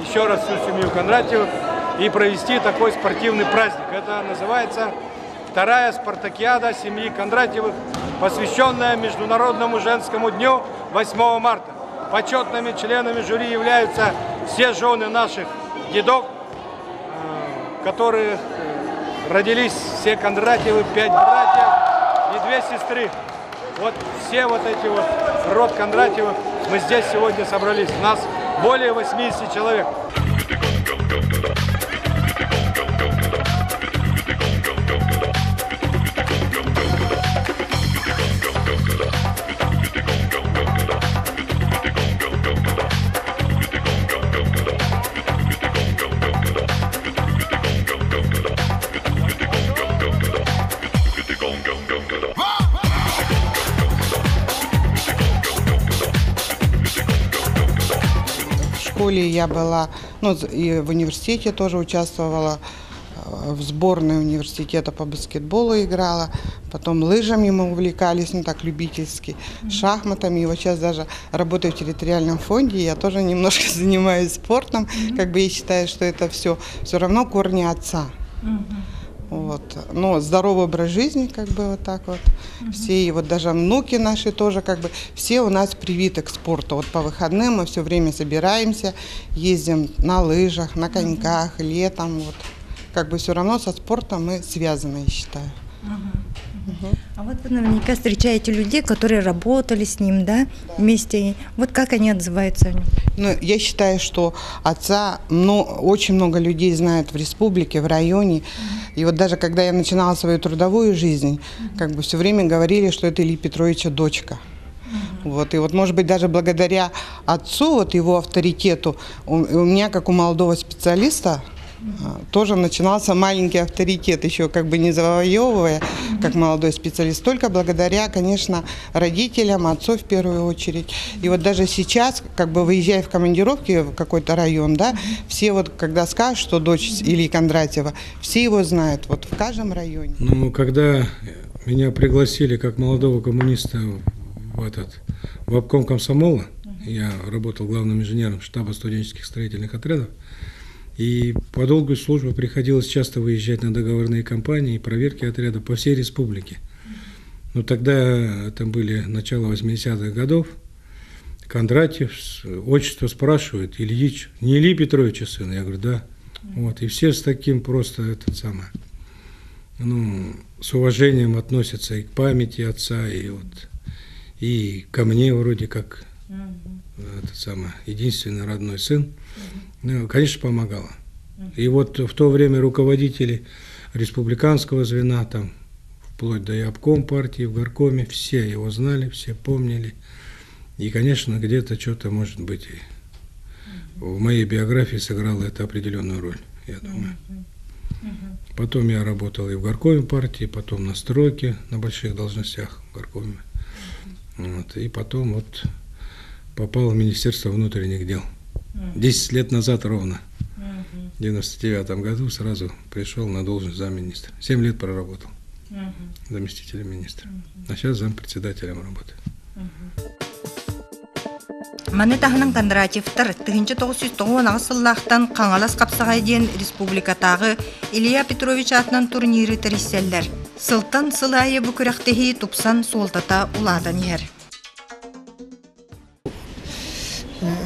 еще раз всю семью Кондратьевых и провести такой спортивный праздник. Это называется вторая спартакиада семьи Кондратьевых, посвященная Международному женскому дню 8 марта. Почетными членами жюри являются все жены наших дедов, которые родились все Кондратьевы, пять братьев и две сестры. Вот все вот эти вот род Кондратьевых мы здесь сегодня собрались. Нас более 80 человек. В школе я была, ну и в университете тоже участвовала, в сборной университета по баскетболу играла, потом лыжами мы увлекались, ну так любительски, шахматами. И вот сейчас даже работаю в территориальном фонде, я тоже немножко занимаюсь спортом. Как бы я считаю, что это все все равно корни отца. Вот. Но здоровый образ жизни, как бы вот так вот. Все, и вот даже внуки наши тоже, как бы, все у нас привиты к спорту. Вот по выходным мы все время собираемся, ездим на лыжах, на коньках, летом. Вот. Как бы все равно со спортом мы связаны, я считаю. А вот вы наверняка встречаете людей, которые работали с ним, да, вместе. Вот как они отзываются о нем? Ну, я считаю, что отца ну, очень много людей знают в республике, в районе. И вот даже когда я начинала свою трудовую жизнь, как бы все время говорили, что это Ильи Петровича дочка. Вот, и вот, может быть, даже благодаря отцу, вот его авторитету, у меня, как у молодого специалиста, тоже начинался маленький авторитет, еще как бы не завоевывая, как молодой специалист, только благодаря, конечно, родителям, отцу в первую очередь. И вот даже сейчас, как бы выезжая в командировки в какой-то район, да, все вот, когда скажут, что дочь Ильи Кондратьева, все его знают, вот в каждом районе. Ну, когда меня пригласили как молодого коммуниста в этот, в обком комсомола, я работал главным инженером штаба студенческих строительных отрядов, и по долгу службы приходилось часто выезжать на договорные кампании и проверки отряда по всей республике. Но тогда это были начало 80-х годов. Кондратьев, отчество спрашивает, Ильич, не Ильи Петровича сына? Я говорю, да. Вот, и все с таким просто этот самое, ну, с уважением относятся и к памяти отца, и вот, и ко мне вроде как этот самый, единственный родной сын. Ну, конечно, помогало. И вот в то время руководители республиканского звена, там, вплоть до и обком партии, в горкоме, все его знали, все помнили. И, конечно, где-то что-то, может быть, и в моей биографии сыграло это определенную роль, я думаю. Потом я работал и в горкоме партии, потом на стройке, на больших должностях в горкоме. Вот, и потом вот попал в Министерство внутренних дел. 10 лет назад ровно. В 99 году сразу пришел на должность замминистра. 7 лет проработал заместителем министра. А сейчас зампредседателем работаю. Маны таһынан Кондратьевтар 1998 сыллаахтан Хаҥалас хапсаҕай диэн республикатааҕы Илья Петрович аатынан турниры тэрийсэллэр. Сылтан сыл аайы бу күрэхтэһии тупсан суолтата улаатан иһэр.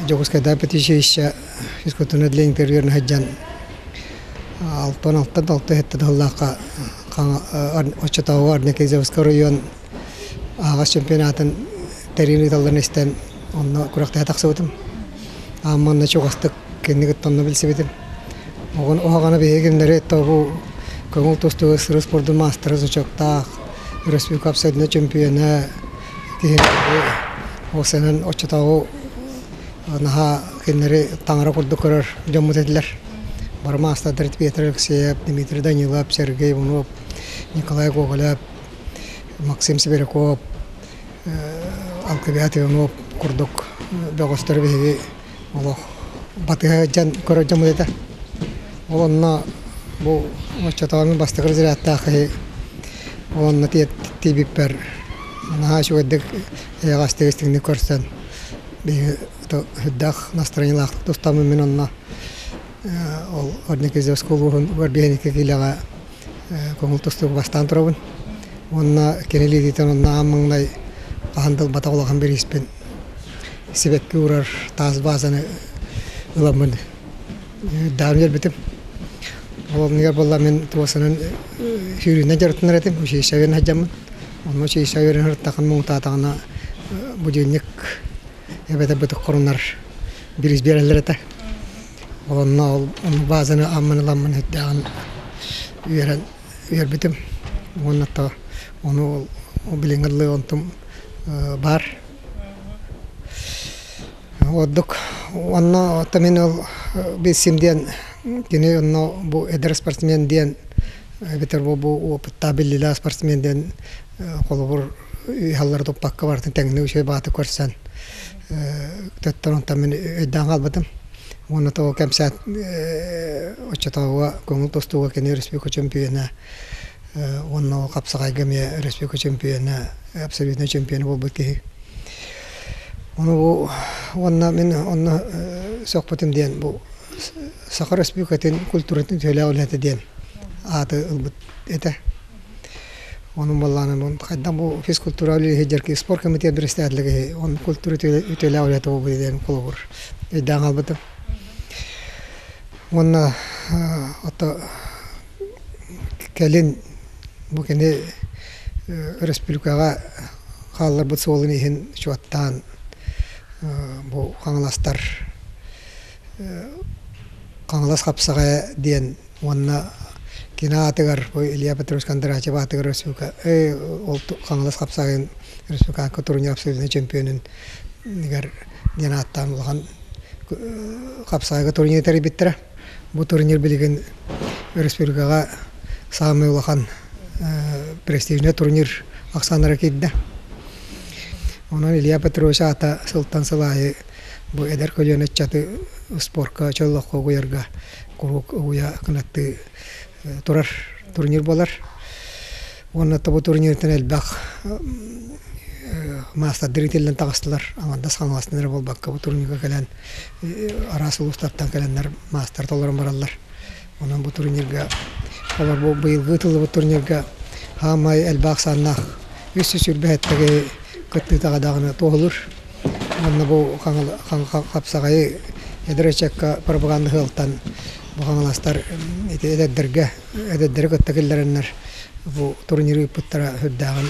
Дьокуускайдааҕы педучилище физкультурнай отделениетыгар сылдьан алтан алтан алта иһиттэн сыллаахха оччотооҕу Арнакизовскай оройуон аһаҕас чемпионатын тэрийэн ыыталларын истэн онно күрэхтэһэ тахсыбытым. Аан манна чугастык кинини кытта онно билсибитим. Оҕону биһиги кинилэри тобу көҥүл тустууга сыры спордун маастара значоктаах, республика абсолютно чемпиона киһи Ол оччотооҕу наһаа кинилэри таҥара курдук көрөр дьоммут этилэр. Бары маастардар Петр Алексеев, Дмитрий Данилов, Сергей Иванов, Николай Гоголев, Максим Сибиряков, Алкивиад Иванов курдук бөҕөстөрү биһиги олох батыһа сылдьан көрөр дьоммут этэ. Ол онно бу оччотооҕу бастакы разрядтаах киһи ол онно тиийбиппэр наһаа үчүгэйдик эйэҕэстик истиҥник көрсөн биһиги сүрдээх настроениелаахтык тустаммын мин онно ол Ордникизовскай улууһун Горбиһиникки киилэҕэ көҥүл тустууга бастаан турабын уонна кини илиититтэн онно аан маҥнай хаһан да ылбатах улахан бирииспин сибэкки уурар таас баазаны ыламмын даҕаны биэрбитим. Ол оннугар буолла мин туосанан сүүрүүнэн дьарыктанар этим, училищеҕа үөрэнэ сылдьаммын. Онно училищеҕа үөрэнэ сырыттаххына муҥутаатаҕына будильник эбэтэр бытык хорунар бириис биэрэллэр этэ. Ол онно ол баазаны аммын ыламмын сүрдээҕин үөрэн үөрбүтүм. Уонна то ону ол билиҥҥи дылы онтум баар. Ордук онно оттон мин ол билсим диэн кини онно бу эдэр спортсмен диэн эбэтэр бу бу опыттаах биллиилээх спортсмен диэн холобур ыһаллары туппакка барытын тэҥнии үчүгэй баҕатык көрсөн төттөрү онтон мин өйдөөн хаалбытым. Уонна того кэмсээт оччотооҕуга көҥүл тустууга кини республика чемпиона уонна ол хапсаҕайга эмиэ республика чемпиона абсолютнай чемпиона буолбут киһи. Ону бу уонна мин онно сөхпүтүм диэн бу Саха Республикатын культуратын үтүөлээх үлэһитэ диэн ааты ылбыт этэ. Онон буоллаҕына хайдах бу физкультура үлэлиир спорт комитет председателэ он культура үтүөлээх үлэһитэ буолбут диэн холобур өйдөөн хаалбытым. Уонна ото кэлин бу кини республикаҕа хаалларбыт суолун иһин учуоттаан бу хаҥаластар Хаҥалас хапсаҕайа диэн уонна кини аатыгар бу Илья Петрович Кондратьев аатыгар республика ол Хаҥалас хапсаҕайын республиканка турнир абсолютнай чемпионун диэн ааттаан улахан хапсаҕайга турнир тэрийбиттэрэ. Бу турнир билигин республикаҕа саамай улахан престижнэй турнир ахсааннара киирдэ. Онон Илья Петрович аата сылтан сыл аайы бу эдэр көлүөнэ ыччаты спорка, чөл олоххо угуйарга куруук угуйа кынаттыы турар турнир буолар. Уонна бу турниртан элбэх маастардыр итиллэн таҕыстылар. Аҥардас Хаҥаластан эрэ буолбакка бу турнирга кэлэн араас улуустартан кэлэннэр маастар толорон бараллар. Онон бу турнирга олор бу быйылгы ыытыллыбыт турнирга хаамай элбэх ахсааннаах 327 киһи кыттыытаҕа даҕаны туоһулуур. Уонна бу хапсаҕайы эдэр ыччакка пропаганда сыалтан бу хаҥаластар ити эдэрдэргэ эдэрдэри кытта киллэрэннэр бу турниры ыыппыттара сүрдээҕин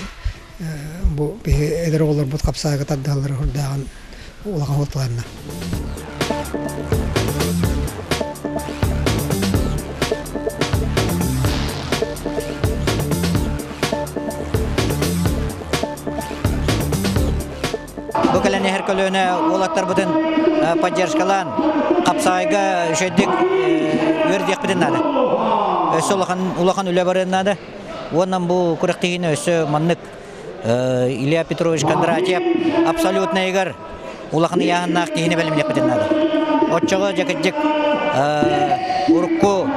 бу биһи эдэр оҕолорбут хапсаайга тардыһаллара сүрдээҕин улахан суолталанна. Бу кэлэн иһэр көлүөнэ уолаттарбытын поддержкалаан, хапсаайга үчүгэйдик үөрдиэхпитин наада. Өссө улахан улахан үлэ барыан наада. Уонна бу күрэхтэһиини өссө маннык Илья Петрович Кондратьев абсолютнайыгар улахан ыйааһыннаах киһини бэлэмниэхпитин наада. Оччоҕо дьэкирдьик урукку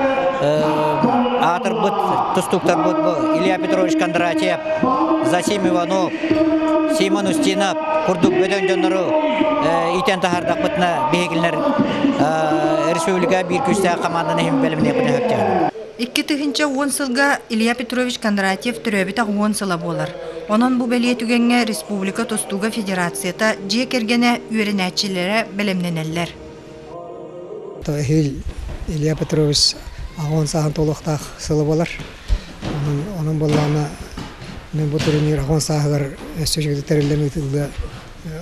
аатырбыт тустууктарбыт бу Илья Петрович Кондратьев, Засим Иванов, Симон Устинов курдук бөдөҥ дьоннору иитэн таһаардахпытына биһигилэр республика биир күүстээх хамаанданы иһин бэлэмниэхпитин сөптөөх. 2010 сылга Илья Петрович Кондратьев төрөөбүт 80 сыла буолар. Онон бу бэлиэ түгэҥҥэ республика тустууга федерацията дьиэ кэргэнэ үөрэнээччилэрэ бэлэмнэнэллэр. Эһиил Илья Петрович 80 сааһын туолуохтаах сыла буолар. Онон, онон буоллаҕына мин бу турнир 80 сааһыгар өссө үчүгэйдик тэриллэн ыытыллыа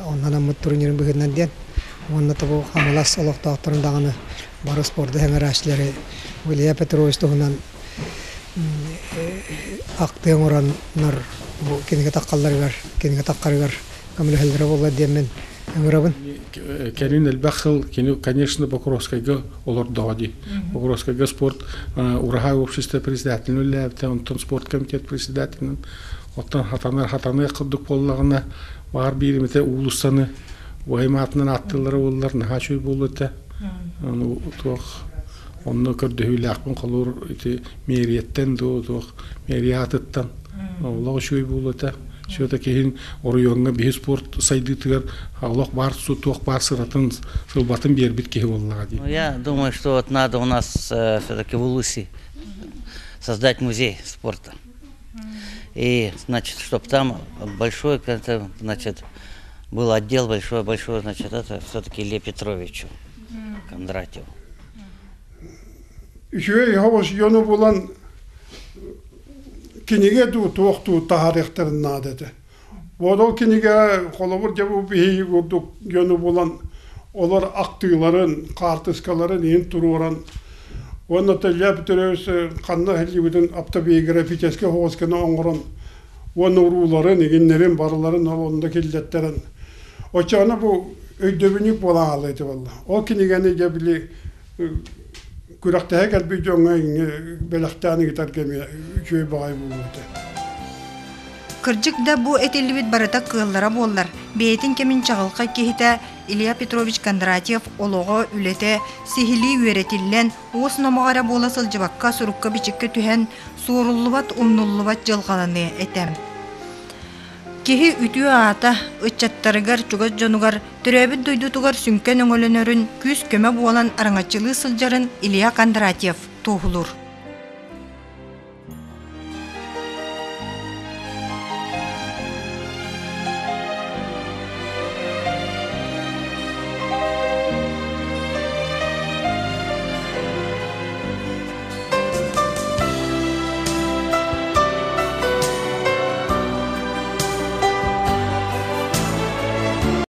онон анаммыт турнирын быһыытынан диэн. Уонна тобу Хаҥалас олохтоохторун даҕаны бары спорду сэҥээрээччилэри Илья Петрович туһунан ахтыы оҥороннор бу кинигэ таххалларыгар, кинигэ таххарыгар көмөлөһөллөрө буолла диэммин ыҥырабын. Кэлин элбэх сыл кини, конечно, Покровскайга олордоҕо дии. Покровскайга спорт Ураһа общество председателин үлэлээбитэ, онтон спорт комитет председателин, оттон хатанар хатаныах курдук буоллаҕына, баар биир эмитэ уулуссаны убайым аатынан ааттыыллара буоллар, наһаа үчүгэй буолуо этэ. Аны туох онно көрдөһүүлээхпин холуур ити мэрияттэн дуо туох мэрия аатыттан олох үчүгэй буолуо этэ. Все-таки киһин оройуоҥҥа биһи спорт сайдыытыгар олох баар туох баар сыратын сылбатын биэрбит киһи буоллаҕа дии. Ну, я думаю, что вот надо у нас все-таки в Улусе создать музей спорта. И, значит, чтобы там большой, значит, был отдел большой-большой, значит, это все-таки Илье Петровичу Кондратьеву. Үчүгэй соҕус дьону булан кинигэ дуу, туох дуу таһаарыахтарын наада этэ. Вот ол кинигэ холобур дьэ бу биһиги курдук дьону булан олор ахтыыларын, хаартыскаларын иһин туруоран уонна Илья Петрович ханна иһиллибитин автобиографическай хоһосканы оҥорон уонна урууларын, игиннэрин барыларын ол онно киллэттэрэн оччоҕуна бу өйдөбүнньүк буолан хаалла ити буолла. Ол кинигэни дьэ били күрэхтэһэ кэлбит дьоҥҥо бэлэхтээн ыытарга эмиэ үчүгэй баҕайы буолуо этэ. Кырдьык да бу этиллибит барыта кыаллара буоллар, бэйэтин кэмин чаҕылхай киһитэ Илья Петрович Кондратьев олоҕо, үлэтэ сиһилии үөрэтиллэн, уос номоҕо эрэ буола сылдьыбакка сурукка-бичиккэ түһэн, суоруллубат, умнуллубат дьылҕаланыа этэ. Киһи үтүө аата ыччаттарыгар, чугас дьонугар, төрөөбүт дойдутугар сүҥкэн өҥөлөнөрүн, күүс-көмө буолан араҥаччылыы сылдьарын Илья Кондратьев туоһулуур.